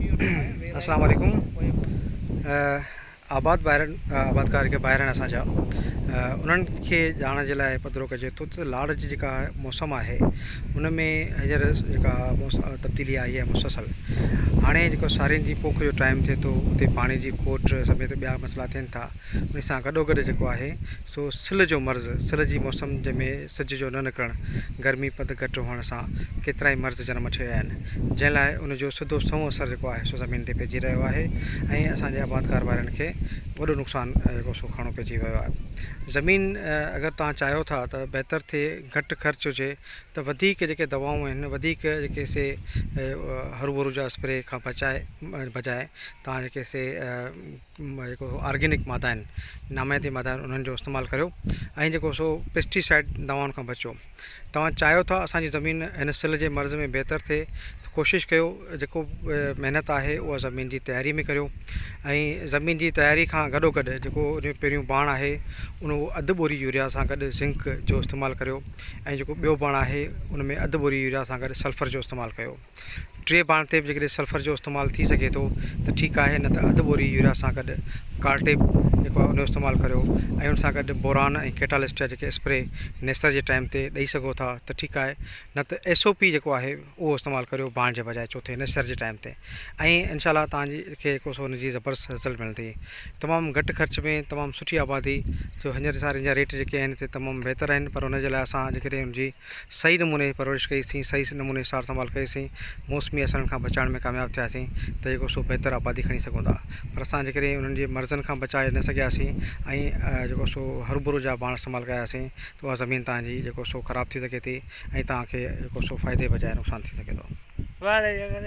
السلام عليڪم آباد ڀائرن آبادگار جيڪي ڀائر آهن اسان جا انهن کي ڄاڻڻ جي لاء پڌرو ڪجي ٿو ته لاڙ جي جيڪا موسم آهي ان ۾ هينئر جيڪا تبديلي آئي آهي مسلسل هاڻي جيڪو سارين جي پوک جو ٽائيم ٿئي ٿو اتي پاڻي جي کوٽ سميت ٻيا مسئلا ٿين ٿا ان سان گڏو گڏ جيڪو آهي سو سلهه جو مرض، سلهه جي موسم جنهن ۾ سج جو نه نڪرڻ، گرمي پد گهٽ هئڻ سان ڪيترائي مرض جنم وٺي رهيا آهن، جنهن لاء ان جو سڌو سنئون اثر جيڪو آهي سو زمين تي پئجي رهيو آهي ۽ اسان جي آبادگار ڀائرن کي وڏو نقصان جيڪو سو کڻڻو پئجي ويو آهي. زمين اگر توهان چاهيو ٿا ته بهتر ٿئي، گهٽ خرچ هجي ته وڌيڪ جيڪي دوائون آهن، وڌيڪ جيڪي سي هروڀرو جا اسپري کان بچائي بجاء توهان جيڪي سي جيڪو آرگينڪ مادا آهن نامياتي مادا آهن انهن جو استعمال ڪريو ۽ جيڪو سو پيسٽي سائيڊ دوائن کان بچو توهان چاهيو ٿا اسان جي زمين هن سل جي مرض ۾ بهتر ٿئي ته ڪوشش ڪيو جيڪو محنت آهي اها زمين جي تياري ۾ ڪريو ۽ زمين جي تياري کان گڏو گڏ جيڪو ان جو پهريون ڀاڻ آهي ان اڌ ٻوري يوريا سان گڏ زنڪ جو استعمال ڪريو ۽ جيڪو ٻيو ڀاڻ آهي ان ۾ اڌ ٻوري يوريا سان گڏ سلفر جو استعمال ڪيو ٽي ڀاڻ تي به جيڪڏهن سلفر جو استعمال ٿي سگهي ٿو ته ٺيڪ آهي نه ته اڌ ٻوري يوريا سان گڏ ڪارٽيپ جيڪو آهي ان جو استعمال ڪريو ۽ ان سان گڏ بوران ۽ ڪيٽالسٽ جا جيڪي اسپري نيسر جي ٽائيم تي ڏئي سگهو ٿا ته ٺيڪ آهي نه ته ايس او پي جيڪو آهي اهو استعمال ڪريو ڀاڻ جي بجاء چوٿين نيسر جي ٽائيم تي ۽ انشاء الله توهان جي کي جيڪو سو ان جي زبردست رزلٽ ملندي تمام گهٽ خرچ ۾ تمام سٺي آبادي جو هينئر سارين جا ريٽ جيڪي آهن سي تمام بهتر آهن پر ان جي لاء اسان جيڪڏهن ان جي صحيح نموني پرورش ڪئي سين، صحيح نموني سار سنڀال ڪئي سين، موسمي اثرن کان بچائڻ ۾ ڪامياب ٿياسين ته جيڪو سو بهتر آبادي کڻي سگهون ٿا پر اسان جيڪڏهن انهن جي مرضن کان بچائي نه سگهياسين ۽ جيڪو سو هروڀرو جا ڀاڻ استعمال ڪياسين ته اها زمين توهان جي جيڪو سو خراب ٿي سگهي ٿي ۽ توهان کي جيڪو سو فائدي بجاء نقصان ٿي سگهي ٿو.